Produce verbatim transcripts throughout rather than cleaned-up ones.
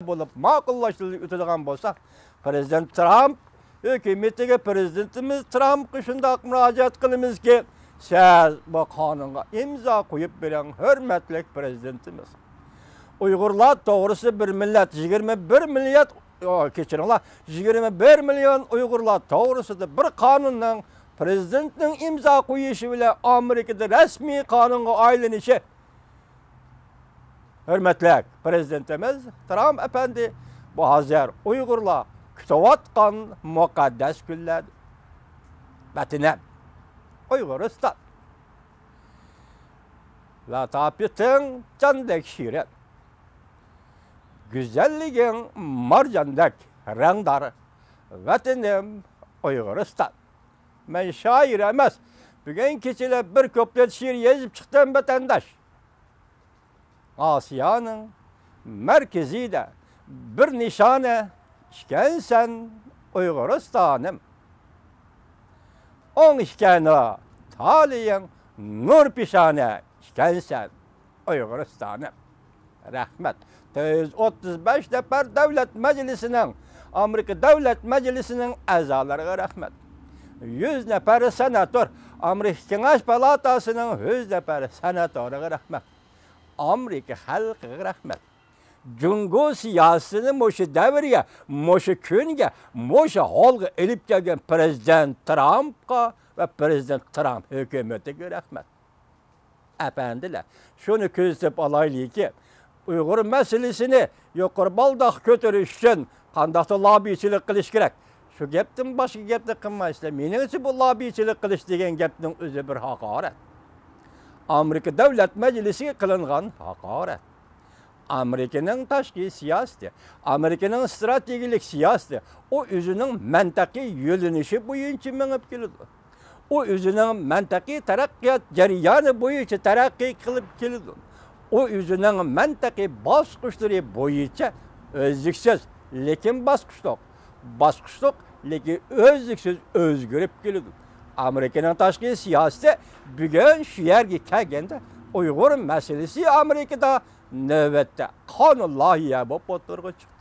بولۇپ ماقۇللاشتۇرۇلۇپ ئۆتىدىغان بولسا، پىرېزىدېنت ترامپ ھۆكۈمىتىگە، پىرېزىدېنتىمىز ترامپقا شۇنداق مۇراجىئەت قىلىمىزكى، سىز بۇ قانۇنغا ئىمزا قويۇپ بېرىڭ، ھۆرمەتلىك پىرېزىدېنتىمىز. ئۇيغۇرلار توغرىسىدا بىر مىللەت، يىگىرمە بىر مىليارد، ئو، كەچۈرۈڭلار، يىگىرمە بىر مىليون ئۇيغۇرلار توغرىسىدا بىر قانۇننىڭ پىرېزىدېنتنىڭ ئىمزا قويۇشى بىلەن ئامېرىكىدا رەسمىي قانۇنغا ئايلىنىشى. ھۆرمەتلىك پىرېزىدېنتىمىز ترامپ ئەپەندى، بۇ ھازىر ئۇيغۇرلار كۈتۈۋاتقان مۇقەددەس كۈنلەر. ۋەتىنىم، ئۇيغۇرىستان. لاتاپىتىڭ جاندەك شېرىن، گۈزەللىكىڭ مارجاندەك رەڭدار، ۋەتىنىم ئۇيغۇرىستان. مەن شائىر ئەمەس، بۈگۈن كېچىلەپ بىر كۇپلېت شېئىر يېزىپ چىقتىم، ۋەتەنداش. ئاسىيانىڭ مەركىزىدە بىر نىشانە ئىكەنسەن، ئۇيغۇرىستانىم. ئوڭ ئىكەن ئۇ تالىيىڭ، نۇر پېشانە ئىكەنسەن، ئۇيغۇرىستانىم. رەھمەت. تۆت يۈز ئوتتۇز بەش نەپەر دۆلەت مەجلىسىنىڭ، ئامېرىكا دۆلەت مەجلىسىنىڭ ئەزالىرىغا رەھمەت. يۈز نەپەر سېناتور، ئامېرىكا كېڭەش پالاتاسىنىڭ يۈز نەپەر سېناتورىغا رەھمەت. ئامېرىكا خەلقىگە رەھمەت. جۇڭگو سىياسىتىنى مۇشۇ دەۋرگە، مۇشۇ كۈنگە، مۇشۇ ھالغا ئېلىپ كەلگەن پىرېزىدېنت ترامپقا ۋە پىرېزىدېنت ترامپ ھۆكۈمىتىگە رەھمەت. ئەپەندىلەر، شۇنى كۆزىتىپ ئالايلىكى، ئۇيغۇر مەسىلىسىنى يۇقىرى بالداققا كۆتۈرۈش ئۈچۈن قانداقتۇر لاببىچىلىك قىلىش كېرەك. شۇ گەپتىن باشقا گەپنى قىلمايسىلەر. مېنىڭچە، بۇ لاببىچىلىك قىلىش دېگەن گەپنىڭ ئۆزى بىر ھاقارەت. ئامېرىكا دۆلەت مەجلىسىگە قىلىنغان ھاقارەت. ئامېرىكىنىڭ تاشقى سىياسىتى، ئامېرىكىنىڭ ئىستراتېگىيەلىك سىياسىتى، ئۇ ئۆزىنىڭ مەنتىقىي يۆنىلىشى بويىچە مېڭىپ كېلىدۇ. ئۇ ئۆزىنىڭ مەنتىقىي تەرەققىيات جەريانى بويىچە تەرەققىي قىلىپ كېلىدۇ. ئۇ ئۆزىنىڭ مەنتىقىي باسقۇچلىرى بويىچە ئۈزلۈكسىز، لېكىن باسقۇچلۇق، باسقۇچلۇق، لېكىن ئۈزلۈكسىز ئۆزگىرىپ كېلىدۇ. ئامېرىكىنىڭ تاشقى سىياسىتى بۈگۈن شۇ يەرگە كەلگەندە، ئۇيغۇر مەسىلىسى ئامېرىكىدا نۆۋەتتە قانۇن لايىھە بولۇپ ئوتتۇرىغا چىقتى.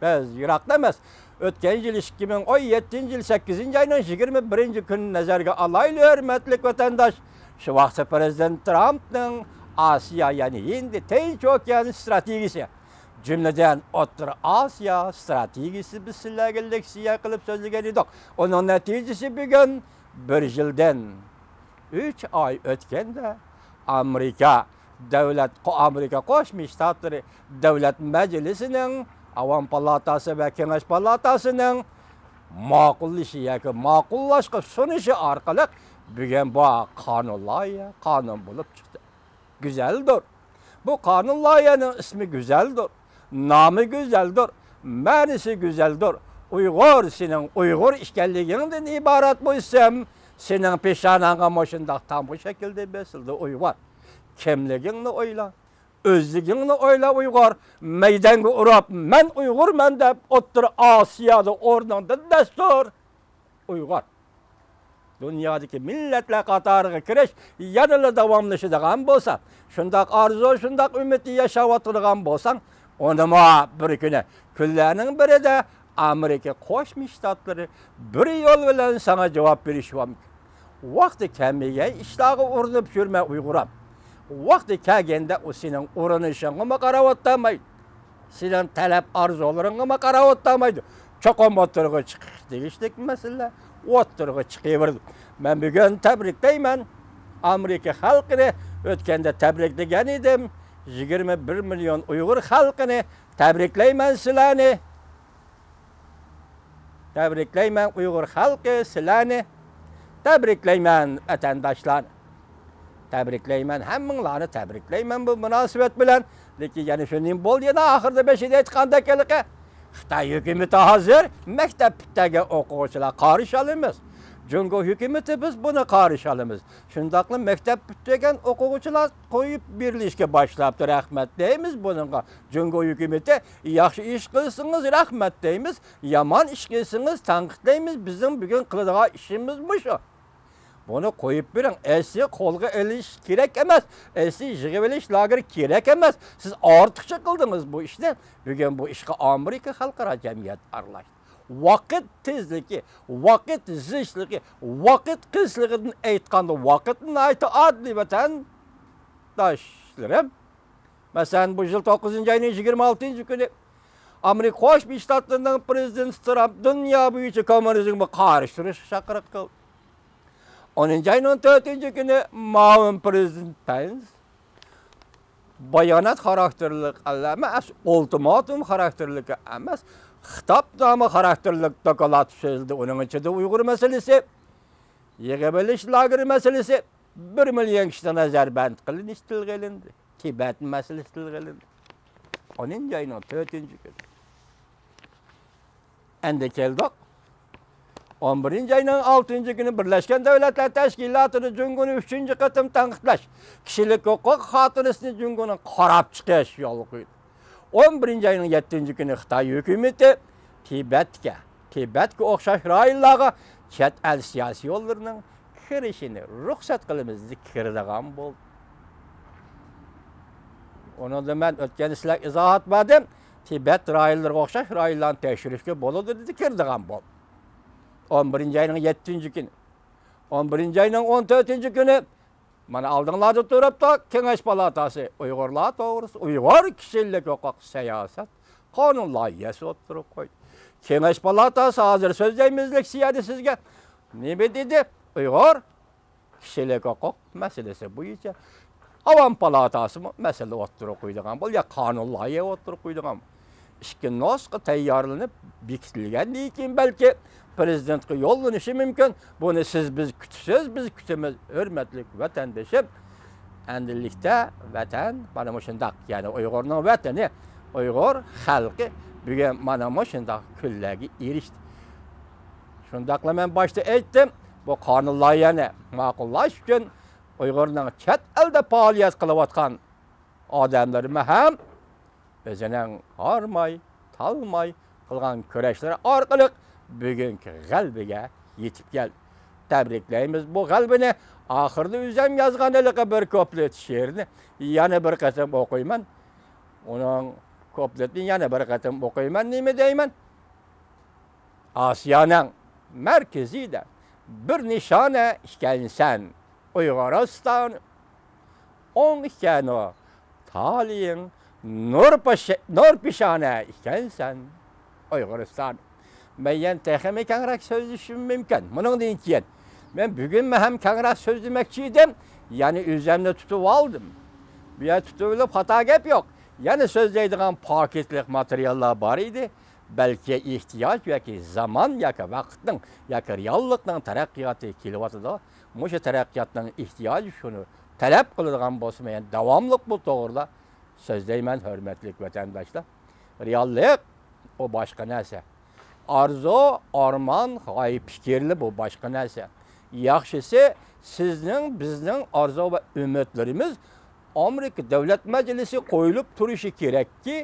بىز يىراقتا ئەمەس، ئۆتكەن يىل ئىككى مىڭ ئون يەتتىنچى يىل سەككىزىنچى ئاينىڭ يىگىرمە بىرىنچى كۈنىنى نەزەرگە ئالايلى، ھۆرمەتلىك ۋەتەنداش. شۇ ۋاقىتتا پىرېزىدېنت ترامپنىڭ ئاسىيا، يەنى ھىندى تىنچ ئوكيان ئىستراتېگىيىسى، جۈملىدىن ئوتتۇرا ئاسىيا ئىستراتېگىيىسى بىز سىلەرگە لېكسىيە قىلىپ سۆزلىگەن ئىدۇق. ئۇنىڭ نەتىجىسى بۈگۈن بىر يىلدىن ئۈچ ئاي ئۆتكەندە، ئامېرىكا دۆلەت، ئامېرىكا قوشما شتاتلىرى دۆلەت مەجلىسىنىڭ، ئاۋام پالاتاسى ۋە كېڭەش پالاتاسىنىڭ ماقۇللىشى ياكى ماقۇللاشقا سۇنۇشى ئارقىلىق بۈگۈن بۇ قانۇن لايىھە قانۇن بولۇپ چىقتى. گۈزەلدۇر. بۇ قانۇن لايىھەنىڭ ئىسمى گۈزەلدۇر. نامى گۈزەلدۇر. مەنىسى گۈزەلدۇر. ئۇيغۇر، سېنىڭ ئۇيغۇر ئىكەنلىكىڭدىن ئىبارەت بۇ ئىسىم. سېنىڭ پېشاناڭغا مۇشۇنداق تامغا شەكلىدە بېسىلدى، ئۇيغۇر. كىملىكىڭنى ئويلا. ئۆزلۈكۈڭنى ئويلا، ئۇيغۇر. مەيدانغا ئۇرۇپ، مەن ئۇيغۇرمەن دەپ، ئوتتۇرا ئاسىيادا ئورنۇڭدىن دەس تۇر. ئۇيغۇر. دۇنيادىكى مىللەتلەر قاتارىغا كىرىش يەنىلا داۋاملىشىدىغان بولسا، شۇنداق ئارزۇ، شۇنداق ئۈمىدتە ياشاۋاتىدىغان بولساڭ، ئۇندىمۇ بىر كۈنى، كۈنلەرنىڭ بىرىدە ئامېرىكا قوشما شتاتلىرى بىر يول بىلەن ساڭا جاۋاب بېرىشى مۇمكىن. ۋاقتى كەلمىگەن ئىشلارغا ئۇرۇنۇپ يۈرمە، ئۇيغۇرۇم. ۋاقتى كەلگەندە ئۇ سېنىڭ ئۇرۇنۇشۇڭغىمۇ قاراۋاتالمايدۇ. سېنىڭ تەلەپ ئارزۇلىرىڭغىمۇ قاراۋاتالمايدۇ. چوقۇم ئوتتۇرىغا چىقىشقا تېگىشلىك مەسىلىلەر ئوتتۇرىغا چىقىۋېرىدۇ. مەن بۈگۈن تەبرىكلەيمەن ئامېرىكا خەلقىنى، ئۆتكەندە تەبرىكلىگەن ئىدىم. يىگىرمە بىر مىليون ئۇيغۇر خەلقىنى تەبرىكلەيمەن سىلەرنى. تەبرىكلەيمەن ئۇيغۇر خەلقى سىلەرنى. تەبرىكلەيمەن ۋەتەنداشلار. تەبرىكلەيمەن، ھەممىڭلارنى تەبرىكلەيمەن بۇ مۇناسىۋەت بىلەن. لېكىن يەنە شۇ نېمە بولدى يەنە ئاخىرىدا بېشىدا ئېيتقاندەك ھېلىقى؟ خىتاي ھۆكۈمىتى ھازىر مەكتەپ پۈتتۈرگەن ئوقۇغۇچىلار قارشى ئالىمىز. جۇڭگو ھۆكۈمىتى بىز بۇنى قارشى ئالىمىز. شۇنداقلا مەكتەپ پۈتتۈرگەن ئوقۇغۇچىلار قويۇپ بېرىلىشكە باشلاپتۇ. رەھمەت دەيمىز بۇنىڭغا. جۇڭگو ھۆكۈمىتى ياخشى ئىش قىلسىڭىز رەھمەت دەيمىز، يامان ئىش قىلسىڭىز تەنقىدلەيمىز. بىزنىڭ بۈگۈن قىلىدىغان ئىشىمىز مۇشۇ. ئۇنى قويۇپ بېرىڭ. ئەسلى قولغا ئېلىش كېرەك ئەمەس. ئەسلى يىغىۋېلىش لاگېرى كېرەك ئەمەس. سىز ئارتۇقچە قىلدىڭىز بۇ ئىشنى. بۈگۈن بۇ ئىشقا ئامېرىكا خەلقئارا جەمئىيەت ئارىلاشتى. ۋاقىت تېزلىكى، ۋاقىت زىچلىقى، ۋاقىت قىسلىقىدىن ئېيتقاندا، ۋاقىت ناھايىتى ئاددىي، ۋەتەنداشلىرىم. مەسىلەن، بۇ يىل توققۇزىنچى ئاينىڭ يىگىرمە ئالتىنچى كۈنى ئامېرىكا قوشما شتاتلىرىنىڭ پرېزىدېنتى ترامپ دۇنيا بويىچە كوممۇنىزمغا قارشى تۇرۇشقا چاقىرىق قىلدى. ئونىنچى ئاينىڭ تۆتىنچى كۈنى مۇئاۋىن پرېزىدېنت پېنس بايانات خاراكتېرلىك ئەمەس، ئۇلتىماتوم خاراكتېرلىك ئەمەس، خىتابنامە خاراكتېرلىك دوكلات سۆزلىدى. ئۇنىڭ ئىچىدە ئۇيغۇر مەسىلىسى، يىغىۋېلىش لاگېرى مەسىلىسى، بىر مىليون كىشىنىڭ نەزەربەند قىلىنىشى تىلغا ئېلىندى. تىبەت مەسىلىسى تىلغا ئېلىندى. ئونىنچى ئاينىڭ تۆتىنچى كۈنى. ئەندى كەلدۇق. ئون بىرىنچى ئاينىڭ ئالتىنچى كۈنى بىرلەشكەن دۆلەتلەر تەشكىلاتىدا جۇڭگونى ئۈچىنچى قېتىم تەنقىدلەش، كىشىلىك ھوقۇق خاتىرىسىنى جۇڭگونىڭ قاراپ چىقىش يولغا قويدى. ئون بىرىنچى ئاينىڭ يەتتىنچى كۈنى خىتاي ھۆكۈمىتى تىبەتكە، تىبەتكە ئوخشاش رايونلارغا چەت ئەل سىياسىي يوللىرىنىڭ كىرىشىنى رۇخسەت قىلىمىز دېدى، كىرىدىغان بولدى. ئۇنىڭدا مەن ئۆتكەندە سىلەرگە ئىزاھات بەردىم. تىبەت رايونلىرىغا ئوخشاش رايونلارنى تەكشۈرۈشكە بولىدۇ دېدى، كىرىدىغان بولدى. ئون بىرىنچى ئاينىڭ يەتتىنچى كۈنى. ئون بىرىنچى ئاينىڭ ئون تۆتىنچى كۈنى مانا ئالدىڭلاردا تۇرۇپتۇ، كېڭەش پالاتاسى ئۇيغۇرلار توغرىسىدا، ئۇيغۇر كىشىلىك ھوقۇق سىياسەت قانۇن لايىھەسى ئوتتۇرىغا قويدى. كېڭەش پالاتاسى ھازىر سۆزلەيمىز لېكسىيەدە سىزگە نېمە دېدى؟ ئۇيغۇر كىشىلىك ھوقۇق مەسىلىسى بويىچە ئاۋام پالاتاسىمۇ مەسىلە ئوتتۇرىغا قويىدىغان بولدى، يا قانۇن لايىھە ئوتتۇرىغا قويىدىغان بولدى. ئىككى نۇسخا تەييارلىنىپ بېكىتىلگەندىن كېيىن بەلكى پرېزىدېنتقا يوللىنىشى مۇمكىن. بۇنى سىز، بىز كۈتىسىز، بىز كۈتىمىز، ھۆرمەتلىك ۋەتەندىشىم. ئەمدىلىكتە ۋەتەن مانا مۇشۇنداق، يەنى ئۇيغۇرنىڭ ۋەتىنى، ئۇيغۇر خەلقى بۈگۈن مانا مۇشۇنداق كۈنلەرگە ئېرىشتى. شۇنداقلا مەن باشتا ئېيتتىم، بۇ قانۇن لايىھەنى ماقۇللاش ئۈچۈن ئۇيغۇرنىڭ چەت ئەلدە پائالىيەت قىلىۋاتقان ئادەملىرىمۇ ھەم ئۆزىنىڭ ھارماي، تالماي قىلغان كۈرەشلىرى ئارقىلىق بۈگۈنكى غەلىبىگە يېتىپ كەلدى. تەبرىكلەيمىز بۇ غەلىبىنى. ئاخىرىدا ئۆزۈم يازغان ھېلىقى بىر كۇپلېت شېئىرنى يەنە بىر قېتىم ئوقۇيمەن. ئۇنىڭ كۇپلېتىنى يەنە بىر قېتىم ئوقۇيمەن. نېمە دەيمەن؟ ئاسىيانىڭ مەركىزىدە بىر نىشانە ئىكەنسەن، ئۇيغۇرىستان. ئوڭ ئىكەنۇ، تالىيىڭ نۇر پېشانە ئىكەنسەن، ئۇيغۇرىستان. مەن يەنە تېخىمۇ كەڭرەك سۆزلىشىم مۇمكىن. مۇنىڭدىن كېيىن مەن بۈگۈنمۇ ھەم كەڭرەك سۆزلىمەكچى ئىدىم، يەنە ئۆزۈمنى تۇتۇۋالدىم. بۇ يەردە تۇتۇۋېلىپ خاتا گەپ يوق. يەنە سۆزلەيدىغان پاكىتلىق ماتېرىياللار بار ئىدى. بەلكى ئېھتىياج ياكى زامان ياكى ۋاقىتنىڭ ياكى رېئاللىقنىڭ تەرەققىياتى كېلىۋاتىدۇ. مۇشۇ تەرەققىياتنىڭ ئېھتىياجى شۇنى تەلەپ قىلىدىغان بولسىمۇ، يەنە داۋاملىق بۇ توغرىدا سۆزلەيمەن، ھۆرمەتلىك ۋەتەنداشلار. رېئاللىق، ئۇ باشقا نەرسە. ئارزۇ، ئارمان، غايە پىكىرلەر، بۇ باشقا نەرسە. ياخشىسى، سىزنىڭ، بىزنىڭ ئارزۇ ۋە ئۈمىدلىرىمىز ئامېرىكا دۆلەت مەجلىسى قويۇلۇپ تۇرۇشى كېرەككى،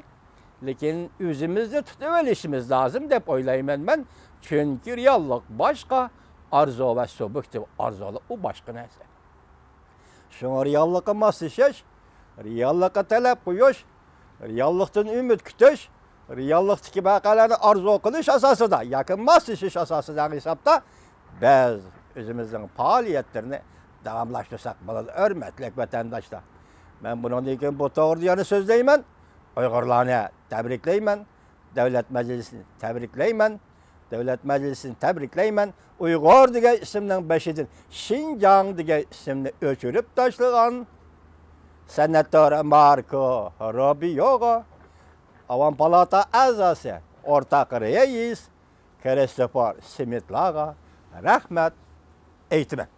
لېكىن ئۆزىمىزنى تۇتۇۋېلىشىمىز لازىم دەپ ئويلايمەن مەن. چۈنكى رېئاللىق باشقا، ئارزۇ ۋە سۇبيېكتىپ ئارزۇلار ئۇ باشقا نەرسە. شۇڭا رېئاللىققا ماسلىشىش، رېئاللىققا تەلەپ قويۇش، رېئاللىقتىن ئۈمىد كۈتۈش، رېئاللىقتىكى ۋەقەلەرنى ئارزۇ قىلىش ئاساسىدا ياكى ماسلىشىش ئاساسىدا ھېسابتا بىز ئۆزىمىزنىڭ پائالىيەتلىرىنى داۋاملاشتۇرساق بولىدۇ، ھۆرمەتلىك ۋەتەنداشلار. مەن بۇنىڭدىن كېيىن بۇ توغرىدا يەنە سۆزلەيمەن. ئۇيغۇرلارنى تەبرىكلەيمەن. دۆلەت مەجلىسىنى تەبرىكلەيمەن. دۆلەت مەجلىسىنى تەبرىكلەيمەن. ئۇيغۇر دېگەن ئىسىمنىڭ بېشىدىن شىنجاڭ دېگەن ئىسىمنى ئۆچۈرۈپ تاشلىغان سېناتور ماركو روبىيوغا، ئاۋام پالاتا ئەزاسى، ئورتاق رەئىس كىرىستوفېر سمىتلارغا رەھمەت ئېيتىمەن.